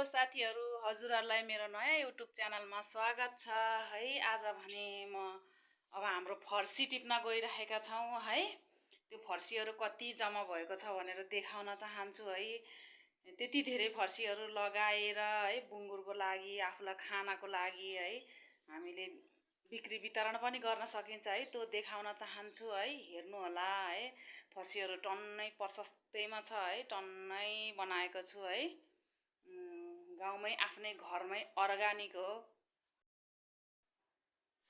साथीहरु, हजुरहरुलाई मेरो नयाँ युट्युब च्यानलमा स्वागत छ है। आज भने म अब हाम्रो फर्सी टिप्न गइरहेका छौं है। त्यो फर्सीहरु कति जम्मा भएको छ भनेर देखाउन चाहन्छु है। त्यति धेरै फर्सीहरु लगाएर है बुङ्गुरको लागि, आफुलाई खानको लागि है हामीले बिक्री वितरण पनि गर्न सकिन्छ है। त्यो देखाउन चाहन्छु है। हेर्नु होला है। फर्सीहरु टन्नै प्रशस्तैमा छ है। टन्नै बनाएको छु है। गाउँमै आफ्नै घरमै अर्गानिक हो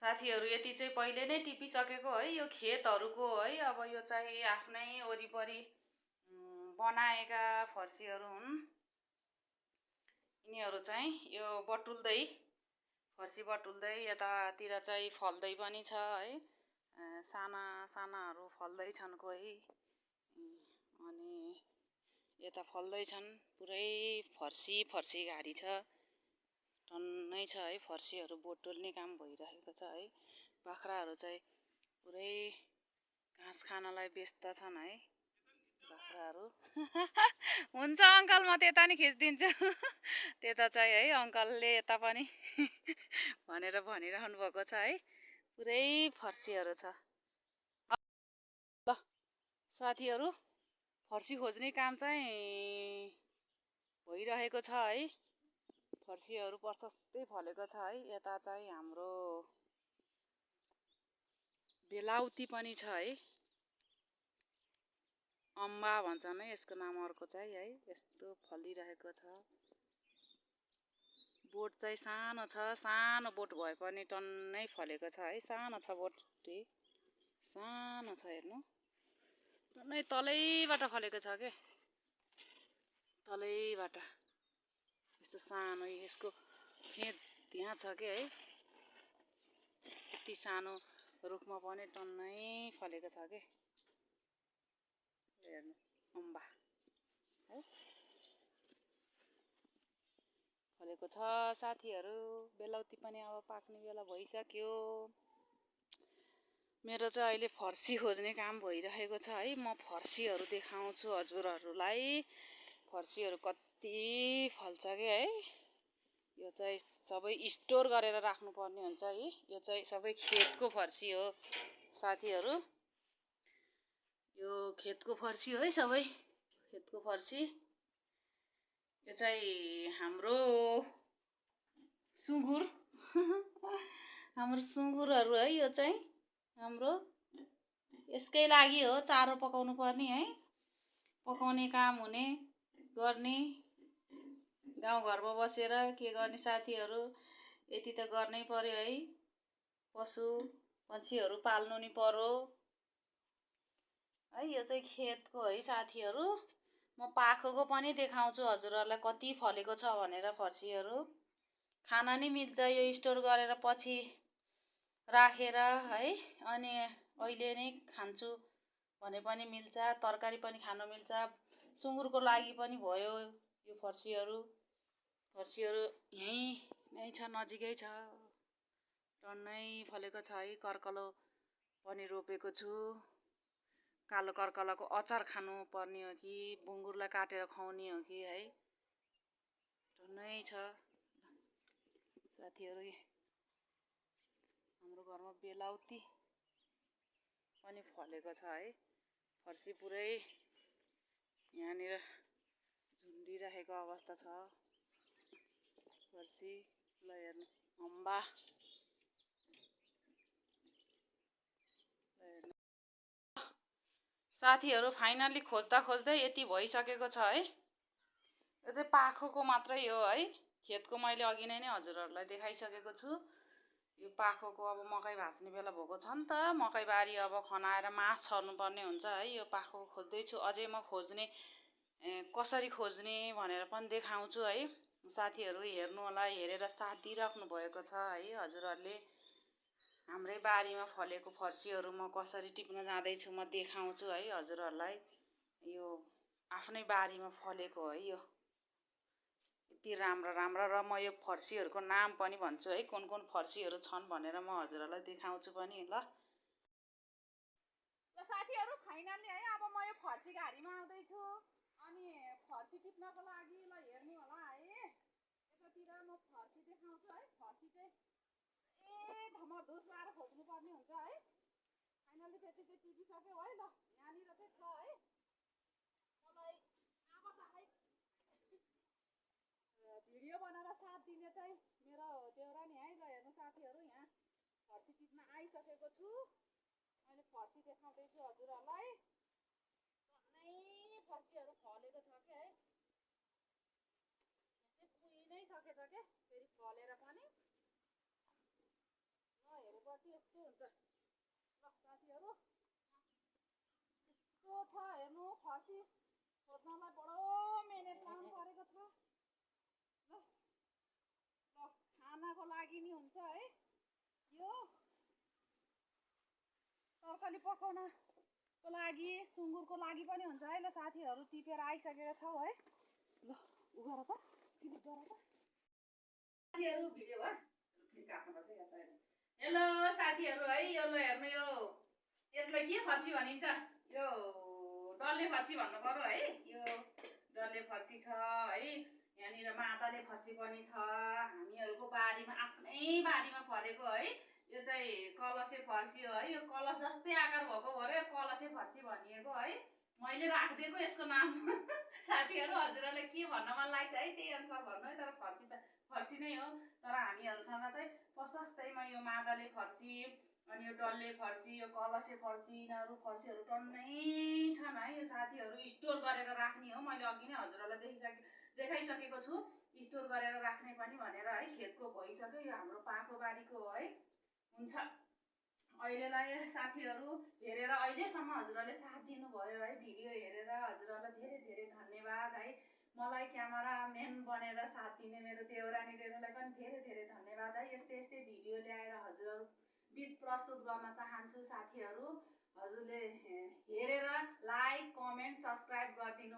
साथीहरु। यति चाहिँ पहिले नै टिपिसकेको है। यो खेतहरुको है। अब यो चाहिँ आफ्नै वरिपरि बनाएका फर्सीहरु हुन्। यिनीहरु चाहिँ यो बटुल्दै फर्सी बटुल्दै यतातिर चाहिँ फल्दै पनि छ है। साना सानाहरु फल्दै छन् कोही अनि यता फल्दै छन्। पुरै फर्सी घारी छ। टन्नै छ है। फर्सीहरु बोटुल्ने काम भइरहेको छ है। बाख्राहरु चाहिँ पुरै घाँस खानलाई व्यस्त छन् है बाख्राहरु। हुन्छ अंकल, म त्यता नि खिच्दिन्छु। त्यता चाहिँ है अंकलले यता पनि भनेर भनिरहनु भएको छ है। पुरै फर्सीहरु छ। ल साथीहरु, फर्सी खोज्ने काम चाहिँ भइरहेको छ है। फर्सीहरु प्रशस्तै फलेको छ है। यता चाहिँ हाम्रो बेलाउती पनि छ है। अम्बा भन्छन् है यसको नाम अर्को चाहिँ है। यस्तो फलिरहेको छ। बोट चाहिँ सानो छ। सानो बोट भए पनि टन्नै फलेको छ है। सानो छ बोट, सानो छ हेर्नु। टन्नै तलैबाट फलेको छ के, तलैबाट यस्तो सानो। यसको फेद त्यहाँ छ के है। यति सानो रुखमा पनि टन्नै फलेको छ के। हेर्नु अम्बा है फलेको छ साथीहरु। बेलाउती पनि अब पाक्ने बेला भइसक्यो। मेरो चाहिँ अहिले फर्सी खोज्ने काम भइरहेको छ है। म फर्सीहरु देखाउँछु हजुरहरुलाई। फर्सीहरु कति फल्छ के है। यो चाहिँ सबै स्टोर गरेर राख्नु पर्ने हुन्छ है। यो चाहिँ सबै खेतको फर्सी हो साथीहरु। यो खेतको फर्सी हो है। सबै खेतको फर्सी। यो चाहिँ हाम्रो सुँगुर हाम्रो सुँगुरहरु है। यो चाहिँ हाम्रो यसकै लागि हो। चारो पकाउनु पर्ने है। पकाउने काम हुने गर्ने गाउँघरमा बसेर के गर्ने साथीहरु। यति त गर्नै पर्यो है। पशु पन्छीहरु पाल्नु नि पर्यो है। यो चाहिँ खेतको है साथीहरु। म पाखोको पनि देखाउँछु हजुरहरुलाई कति फलेको छ भनेर फर्सीहरु। खाना नि मिल्छ यो स्टोर गरेर पछि राखेर है। अनि अहिले नै खान्छु भने पनि मिल्छ। तरकारी पनि खान मिल्छ। सुँगुरको लागि पनि भयो यो फर्सीहरु। फर्सीहरु यही नै छ, नजिकै छ। टन्नै फलेको छ है। कर्कलो पनि रोपेको छु। कालो कर्कलाको अचार खानु पर्ने हो कि बुङ्गुरलाई काटेर खुवाउने हो कि है। टन्नै छ साथीहरु। हाम्रो घरमा बेलाउती पनि फलेको छ है। फर्सी पुरै यहाँनिर झुन्डिरहेको अवस्था छ फर्सी। ल हेर्नु अम्बा साथीहरु। फाइनली खोज्दा खोज्दै यति भइसकेको छ है। यो चाहिँ पाखोको मात्रै हो है। खेतको मैले अघि नै हजुरहरुलाई देखाइसकेको छु। यो पाखोको अब मकै भाँच्ने बेला भएको छ नि त। मकै बारी अब खनाएर मास छर्नु पर्ने हुन्छ है। यो पाखो खोज्दै छु। अझै म खोज्ने कसरी खोज्ने भनेर पनि देखाउँछु है। साथीहरु हेर्नु होला। हेरेर साथ दिइराख्नु भएको छ है हजुरहरुले। हाम्रै बारीमा फलेको फर्सीहरु म कसरी टिप्न जाँदैछु म देखाउँछु है हजुरहरुलाई। यो आफ्नै बारीमा फलेको है। यो यति राम्रो राम्रो र म यो फर्सीहरुको नाम पनि भन्छु है। कुन कुन फर्सीहरु छन् भनेर म हजुरहरुलाई देखाउँछु पनि ल। ल साथीहरु फाइनली है अब म यो फर्सी घारीमा आउँदै छु। अनि फर्सी टिप्नको लागि ल हेर्नु होला है। फर्सी देखाउँछु है। फर्सी चाहिँ धमधुस लाएर खोज्नुपर्ने हुन्छ है। फाइनली त्यति चाहिँ टिपिसक्यो है। ल यहाँनिर चाहिँ छ है। मलाई अब चाहिँ भिडियो बनाएर साथ दिने चाहिँ मेरो देउरानी है। ल हेर्नु साथीहरू, यहाँ फर्सी टिप्न आइसकेको छु। मैले फर्सी देखाउँदैछु हजुरहरूलाई। टन्नै फर्सीहरू फलेको छ क्या है। यहाँ चाहिँ कुहि नै सकेछ के, फेरि फलेर पनि। ल हेरेपछि यस्तो हुन्छ। ल साथीहरू यस्तो छ हेर्नु। फर्सी खोज्नलाई बडो मेहनत लाउनु परेको छ। ल ल खानाको लागि नि हुन्छ है। यो तरकारी पकाउनको लागि, सुँगुरको लागि पनि हुन्छ है। ल साथीहरू टिपेर आइसकेका छौँ है। ल उगाएर त क्लिक गर त साथीहरू। भिडियो भयो फेरि काट्नुपर्छ यहाँ चाहिँ। हेलो साथीहरू है, यो ल हेर्नु, यो यसलाई के फर्सी भनिन्छ? यो डल्ले फर्सी भन्नु पर्यो है। यो डल्ले फर्सी छ है। यहाँनिर मादले फर्सी पनि छ। हामीहरूको बारीमा, आफ्नै बारीमा फरेको है। यो चाहिँ कलसे फर्सी हो है। यो कलश जस्तै आकार भएको भएर कलसे फर्सी भनिएको है। मैले राखिदिएको यसको नाम। साथीहरू हजुरहरूले के भन्न मन लाग्छ है त्यही अनुसार भन्नु है। तर फर्सी त फर्सी नै हो। तर हामीहरूसँग चाहिँ प्रशस्तैमा यो मादले फर्सी, अनि यो डल्ले फर्सी, यो कलसे फर्सी, यिनीहरू फर्सीहरू टन्नै छन् है। यो साथीहरू स्टोर गरेर राख्ने हो। मैले अघि नै हजुरहरूलाई देखाइसकेको छु। स्टोर गरेर राख्ने पनि भनेर है। खेतको भइसक्यो, यो हाम्रो पाको बारीको हो है। हुन्छ अहिलेलाई साथीहरू हेरेर अहिलेसम्म हजुरहरूले साथ दिनुभयो है। भिडियो हेरेर हजुरहरूलाई धेरै धेरै धन्यवाद है। मलाई क्यामेराम्यान बनेर साथ दिने मेरो देउरानी रेणुलाई पनि धेरै धेरै धन्यवाद है। यस्तै यस्तै भिडियो ल्याएर हजुरहरू बिच प्रस्तुत गर्न चाहन्छु। साथीहरू हजुरले हेरेर लाइक, कमेन्ट, सब्सक्राइब गरिदिनु